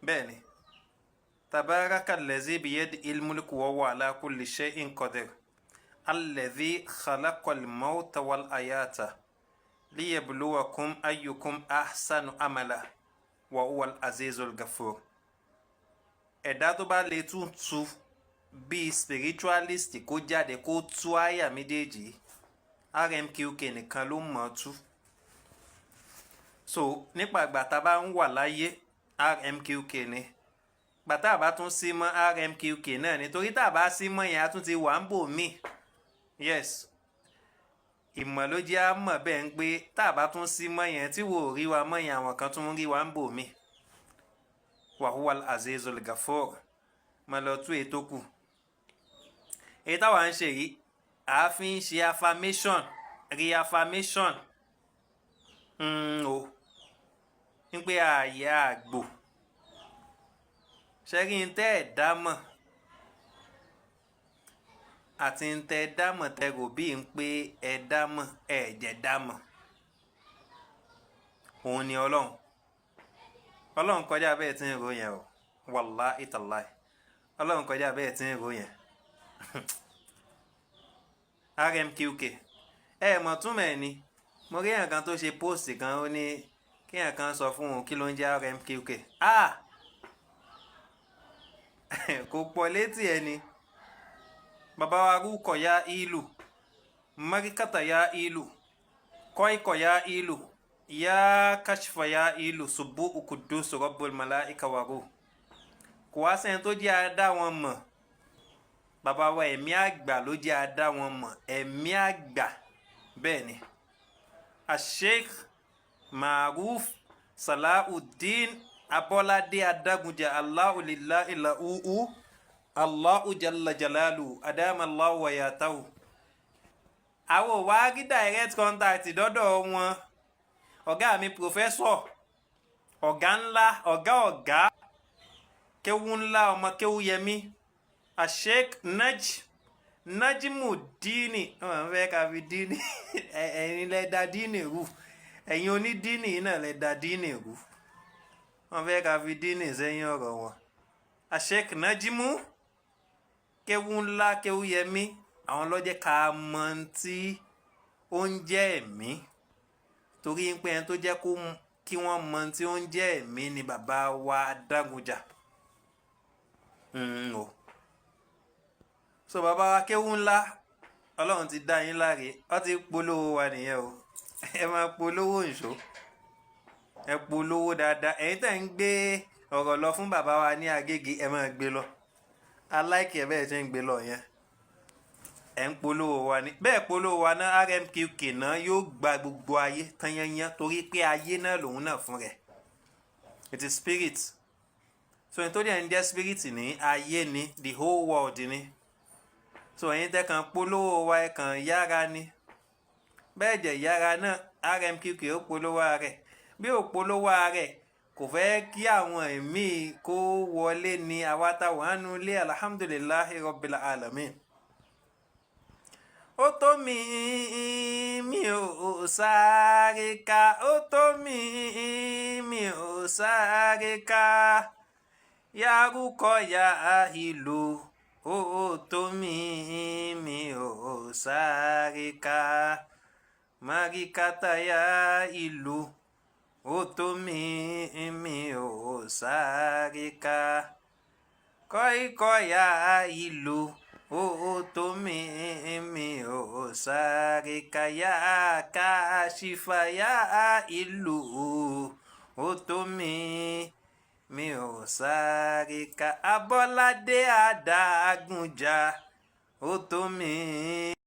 Bẹ́ẹ̀ ni, tabaraka allazi biyadihil mulku wa huwa ala kulli shay'in qadir, alladhi khalaqal mawta wal hayata liyabluwakum ayyukum ahsanu amala wa huwal azizul gafur. Ẹ̀dá tó bá lè tún tu bíi spiritualist, kó jáde kó tú àyà méjèèjì, RMQK nìkan ló mọ̀ ọ́ tú. So nípa ìgbà tá a bá ń wà láyé, RMQK ni. Gbàtà bá tún sí mọ́, RMQK náà ni, torí tá a bá sí mọ́ yẹn, a tún ti wà ń bò míì. Yes, ìmọ̀ ló jẹ́ á mọ̀ bẹ́ẹ̀ ń pé tá a bá tún sí mọ́ yẹn, tí wò ó rí wa mọ́ yẹn, àwọn kan tún ń rí wa ń bò míì. Wàhúwàl azizul gafur. Mo lọ tú ètò kù. Èyí táwa ń ṣe yìí, a fi ń ṣe affirmation, reaffirmation o ń pé ààyè àgbò ṣẹ́rí ń tẹ́ ẹ̀ dá mọ̀ àti ń tẹ́ ẹ dá mọ̀, tẹ́ rò bíi ń pé ẹ dá mọ̀, ẹ jẹ́ dá mọ̀. Òun ni Ọlọ́run. Ọlọ́run kọjá bẹ́ẹ̀ tí ń ro yẹn o. Wàláhì tàláhì, Ọlọ́run kọjá bẹ́ẹ̀ tí ń ro yẹn. RMQK, ẹ mọ̀ túmọ̀ ẹ̀ ni. Mo rí èèyàn kan tó ṣe post kan, ó ní kí èèyàn kan sọ fún òun kí ló ń jẹ́ RMQK. Ah, kò pọ̀ létí ẹ ni. Bàbá wa rúkọ̀ ya ìlú marikata ya ìlú kọ́ikọ̀ ya ìlú ya kashfa ya ìlú subu kudus rabbul malaika waru. Kò wá sẹ́ni tó jẹ́ adá wọn mọ̀. Bàbá wa ẹ̀mí àgbà ló jẹ́ adá wọn mọ̀, ẹ̀mí àgbà. Bẹ́ẹ̀ ni, Asheikh Maruf Salahuddin Abọ́ládé Adágúnjà, Allahu lillahi lahu, Allahu jalla jalalu, adama Allahu wayatahu. Àwọn ò wá rí direct contact dọ́dọ̀ wọn. Ọ̀gá mi, professor, ọ̀gá ńlá, ọ̀gá ọ̀gá, kéwú ńlá, ọmọ kéwú yẹmí, Asheikh Najmu Dini, wọn fẹ́ ká fi dini. Ẹ̀yin lẹ da dini rú, ẹ̀yin onídìní náà lẹ da dini rú. Wọn fẹ́ ká fi dini sẹ́yìn ọ̀rọ̀ wọn. Asheikh Najmu, kéwú ńlá, kéwú yẹmí, àwọn ló jẹ́ ká mọ̀ tí ó ń jẹ́ ẹ̀mí, torí pé ẹni tó jẹ́ kí wọ́n mọ̀ tí ó ń jẹ́ ẹ̀mí ni bàbá wa Dágunjà o. So bàbá wa kéwú ńlá, Ọlọ́run ti dá yín láre. Ọ ti polówó wa nìyẹn o. Ẹ máa polówó nṣó, ẹ polówó dáadáa. Ẹ̀yin tẹ̀ ń gbé ọ̀rọ̀ lọ fún bàbá wa ní Agége, ẹ máa gbé lọ. Aláìkẹ́ bẹ́ẹ̀ ṣe ń gbé lọ yẹn, ẹ̀ ń polówó wa ní bẹ́ẹ̀. Polówó wa náà, RMQK náà yóò gba gbogbo ayé tányányán, torí pé ayé náà lòun náà fún rẹ̀. It is spirit. So ẹni tó dẹ̀ ń jẹ́ spirit ní ayé ni, the whole world ni. So ẹ̀yin tẹ́ kàn polówó wa, ẹ̀ kàn yára ni. Bẹ́ẹ̀ jẹ́ yára náà, RMQK ó polówó rẹ̀. Bí ó polówó rẹ̀, kò fẹ́ kí àwọn ẹ̀mí kó wọlé ní. Àwa táwọn àánú ilé, alhamdulillahi rabbil alamin. Ó tó mi, mi ò sáré ká. Ó tó mi, mi ò sáré ká. Yarúkọ ya ìlú, ó tó mi, mi ò sáré ká. Marikata ya ìlú, ó tó mi, mi ò sáré ká. Kọ́íkọ́ ya ìlú, ó tó mi, mi ò sáré ká. Yá káṣífà ya ìlú, ó tó mi, mi ò sáré ká. Abọ́ládé Adágúnjà, ó tó mi.